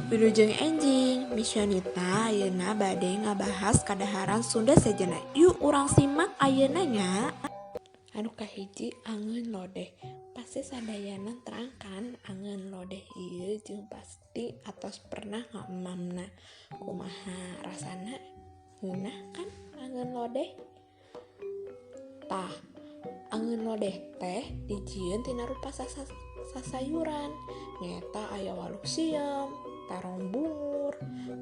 Wilujeng enjing, Miss Yonita ayeuna bade ngabahas kadaharan Sunda sejenna. Yuk, urang simak ayeuna nya. Anu kahiji, angeun lodeh. Pasti sadayana terang kan angeun lodeh ieu, jeung pasti atos pernah ngaemamna. Kumaha rasana, ngeunah kan angeun lodeh? Tah, angeun lodeh teh dijieun tina rupa sasayuran, nyaeta aya waluh siem, terong bungur,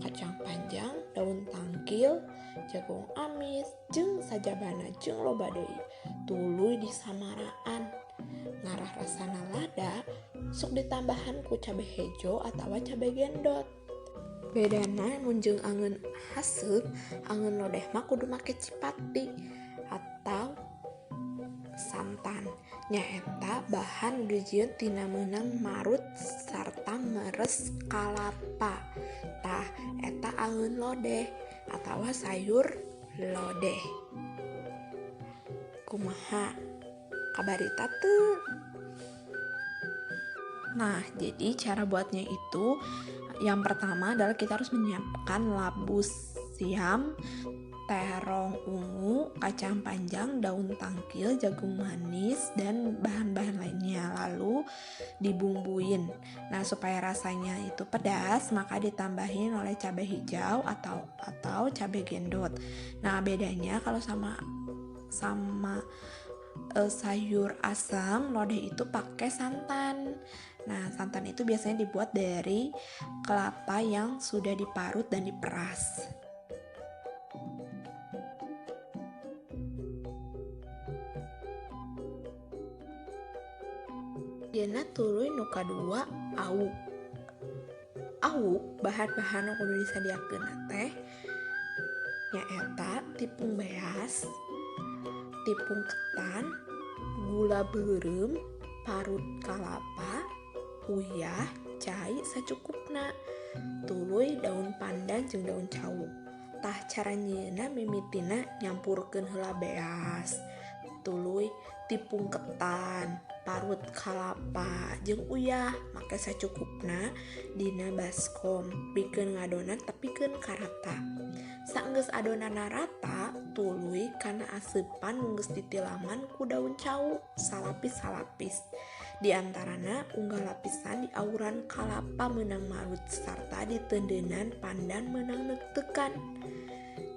kacang panjang, daun tangkil, jagung amis, jeung sajabana jeung loba deui. Tuluy disamaraan. Ngarah rasana lada, sok ditambahan ku cabe hejo atawa cabe gendot. Bedana mun jeung angeun haseup, angeun lodeh mah kudu make cipati atau santan, nyaeta bahan nu dijieun tina meunang marut sarta meres kalapa. Tah, eta angeun lodeh atawa sayur lodeh. Kumaha, kabarita teu? Nah, jadi cara buatnya itu yang pertama adalah kita harus menyiapkan labu siam, terong ungu, kacang panjang, daun tangkil, jagung manis, dan bahan-bahan lainnya. Lalu dibumbuin. Nah, supaya rasanya itu pedas, maka ditambahin oleh cabai hijau atau cabai gendot. Nah, bedanya kalau sama sama sayur asam, lodeh itu pakai santan. Nah, santan itu biasanya dibuat dari kelapa yang sudah diparut dan diperas. Ayeuna tuluy nu kadua, awuk. Awuk, bahan-bahan nu kudu disadiakeun teh nyaeta tipung beas, tipung ketan, gula beureum, parut kalapa, uyah, cai sacukupna, tuluy daun pandan jeung daun cau. Tah, cara nyieunna mimitina nyampurkeun heula beas, tuluy tipung ketan, parut kalapa, jeung uyah make sacukupna dina baskom, pikeun ngadonan tepikeun ka rata. Saenggeus adonanna rata, tuluy kana aseupan nu geus ditilaman ku daun cau salapis-salapis. Di antarana unggal lapisan diawuran kalapa meunang marut sarta diteundeunan pandan meunang neukteukan.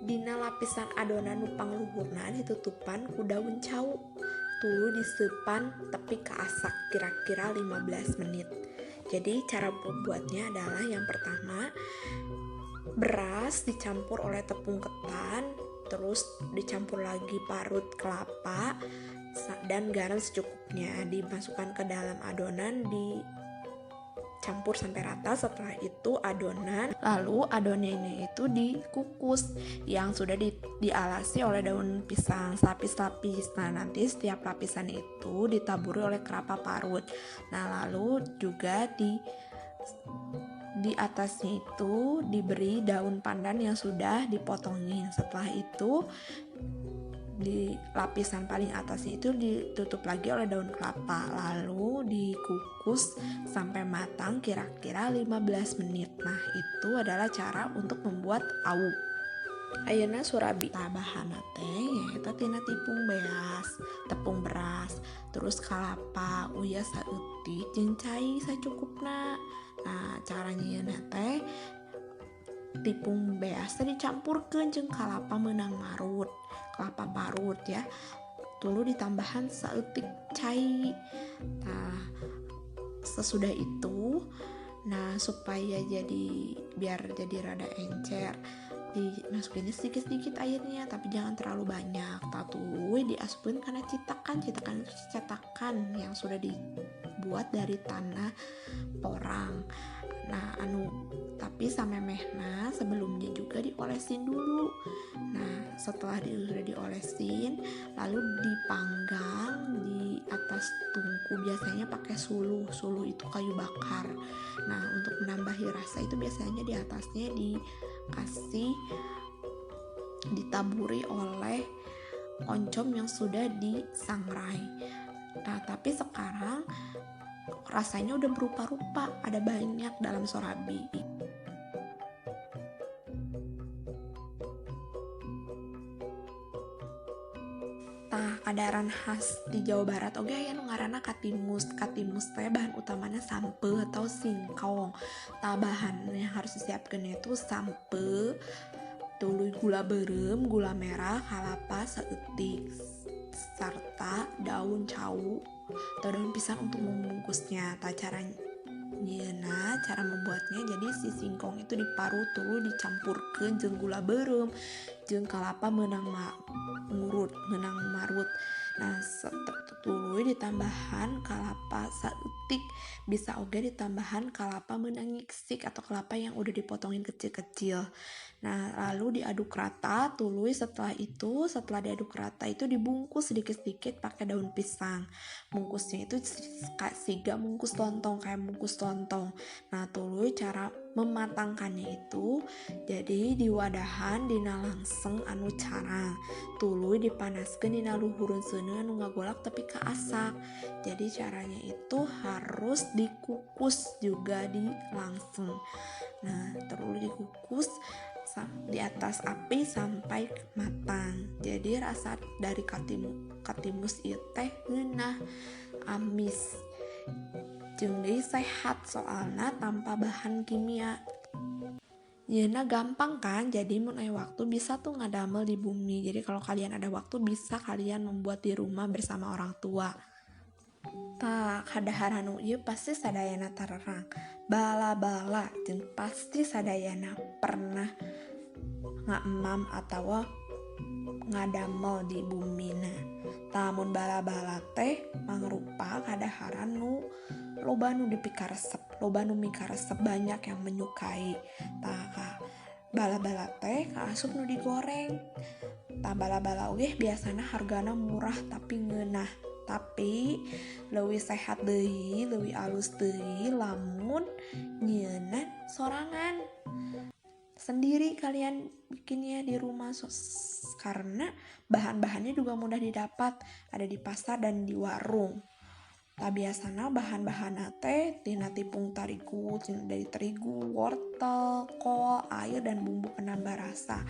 Dina lapisan adonan nu pangluhurna ditutupan ku daun cau, tuluy diseupan tepi ka asak kira-kira 15 menit. Jadi cara membuatnya adalah yang pertama, beras dicampur oleh tepung ketan, terus dicampur lagi parut kelapa dan garam secukupnya, dimasukkan ke dalam adonan, dicampur sampai rata. Setelah itu adonan, lalu adonannya itu dikukus yang sudah dialasi oleh daun pisang lapis-lapis. Nah, nanti setiap lapisan itu ditaburi oleh kelapa parut. Nah, lalu juga di atasnya itu diberi daun pandan yang sudah dipotongin. Setelah itu di lapisan paling atasnya itu ditutup lagi oleh daun kelapa, lalu dikukus sampai matang kira-kira 15 menit. Nah, itu adalah cara untuk membuat awuk. Ayeuna surabi. Tah, bahanna teh nyaeta tina tipung beas, tepung beras, terus kalapa, uyah saeutik, jeung cai sacukupna. Nah, cara nyieunna teh tipung beas teh dicampurkeun jeung kalapa meunang marut, kelapa parut ya, tuluy ditambahan saeutik cai. Nah, sesudah itu, nah, supaya jadi biar jadi rada encer, dimasukinnya sedikit-sedikit airnya, tapi jangan terlalu banyak. Tah, tuluy diasupkeun kana citakan. Citakan itu cetakan yang sudah dibuat dari tanah porang. Nah, anu, tapi samemehna sebelumnya juga diolesin dulu. Nah, setelah sudah diolesin, lalu dipanggang di atas tungku, biasanya pakai suluh. Suluh itu kayu bakar. Nah, untuk menambahi rasa itu biasanya di atasnya dikasih, ditaburi oleh oncom yang sudah disangrai. Nah, tapi sekarang rasanya udah berupa-rupa, ada banyak dalam sorabi. Kadaharan khas di Jawa Barat oge aya nu ngaranna katimus. Katimus teh bahan utamanya sampeu atau singkong. Tah bahan yang harus disiapkan itu sampeu, tuluy gula beureum, gula merah, kalapa saeutik, serta daun cau atau daun pisang untuk membungkusnya. Tah cara nyieunna, cara membuatnya, jadi si singkong itu diparut tuluy dicampurkeun jeung gula beureum jeung kalapa meunang ngurut, meunang marut. Nah, tuluy ditambahan kalapa saeutik, bisa oge ditambahan kalapa meunang nyiksik atau kelapa yang udah dipotongin kecil-kecil. Nah, lalu diaduk rata, tuluy setelah diaduk rata itu dibungkus sedikit-sedikit pakai daun pisang. Bungkusnya itu siga bungkus lontong, kayak bungkus lontong. Nah, tuluy cara mematangkannya itu jadi di wadahan dina langseng anu carang, tuluy dipanaskeun dina luhureun seuneu anu ngagolak tapi kaasak. Jadi caranya itu harus dikukus juga di langseng. Nah, terus dikukus di atas api sampai matang. Jadi rasa dari katimus ieu teh ngeunah, amis, jeung deui sehat soalna tanpa bahan kimia. Nyeuna gampang kan, jadi mun aya waktu bisa tuh ngadamel di bumi. Jadi kalau kalian ada waktu bisa kalian membuat di rumah bersama orang tua. Tah, kadaharan nu ieu pasti sadayana tarerang. Bala-bala jeung pasti sadayana pernah ngaemam atawa ngadamel di bumina. Tah, mun bala-bala teh mangrupa kadaharan nu loba nu dipikaresep, loba nu mikaresep, banyak yang menyukai. Tah, bala-bala teh kaasup nu digoreng. Tah, bala-bala oge biasana hargana murah tapi ngeunah. Tapi leuwih sehat deui, leuwih alus deui lamun nyieunna sorangan. Sendiri kalian bikinnya di rumah, karena bahan-bahannya juga mudah didapat, ada di pasar dan di warung. Tah biasana bahan-bahanna teh tina tepung tarigu, tina dari terigu, wortel, kol, air, dan bumbu penambah rasa.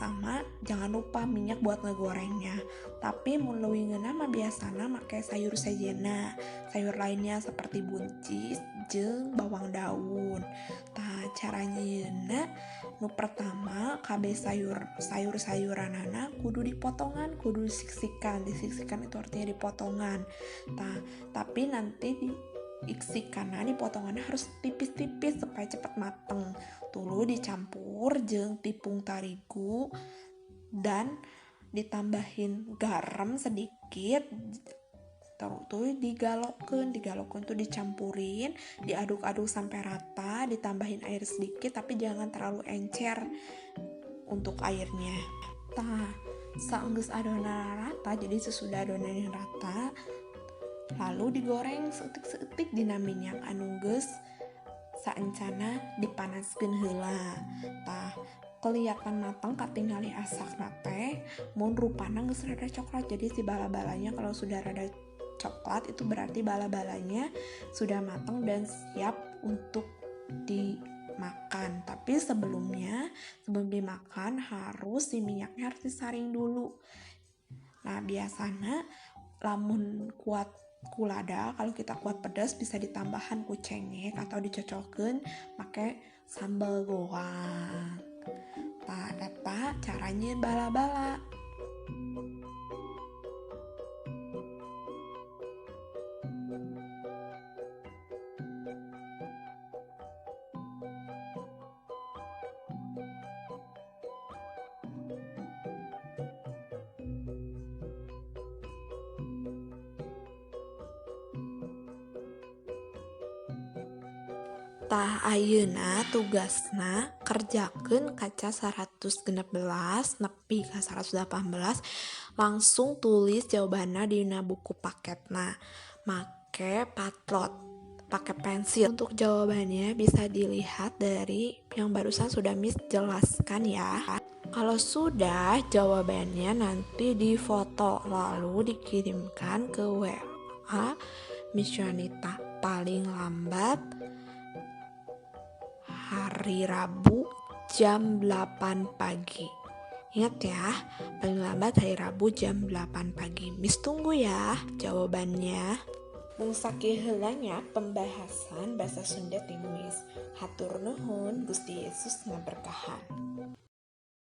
Sama jangan lupa minyak buat ngegorengnya. Tapi mun leuwih ngeunah mah biasana make sayur sejena, sayur lainnya seperti buncis jeung bawang daun. Tah cara nyieunna nu pertama kabeh sayur-sayuranana kudu dipotongan, kudu disiksikan. Disiksikan itu artinya dipotongan. Tah, tapi nanti diiksikanna, dipotongannya harus tipis-tipis supaya cepat mateng. Tuluy dicampur jeung tepung tarigu dan ditambahin garam sedikit. Terus tuh digalokeun, digalokeun tuh dicampurin, diaduk-aduk sampai rata, ditambahin air sedikit tapi jangan terlalu encer untuk airnya. Tah, saenggeus adonan rata, jadi sesudah adonannya rata, lalu digoreng seutik-seutik dina minyak anu geus saencana dipanaskeun heula. Tah, kelihatan matang katingali asakna teh mun rupana geus rada coklat. Jadi si bala-balanya kalau sudah rada coklat itu berarti bala-balanya sudah matang dan siap untuk dimakan. Tapi sebelum dimakan harus si minyaknya harus disaring dulu. Nah, biasanya lamun kuat kulada, kalau kita kuat pedas bisa ditambahan ku cengek atau dicocokeun make sambal goang. Tah, eta caranya bala-bala. Tah ayeuna tugasna kerjakeun kaca 116 nepi ka 118, langsung tulis jawabanna dina buku paketna make patlot, pakai pensil. Untuk jawabannya bisa dilihat dari yang barusan sudah Miss jelaskan ya. Kalau sudah jawabannya nanti difoto lalu dikirimkan ke WA Miss Yuanita paling lambat hari Rabu jam 8 pagi. Ingat ya, paling lambat hari Rabu jam 8 pagi. Miss tunggu ya jawabannya. Mung sakieu heula nya pembahasan bahasa Sunda ti Miss. Hatur nuhun, Gusti Yesus ngaberkahan.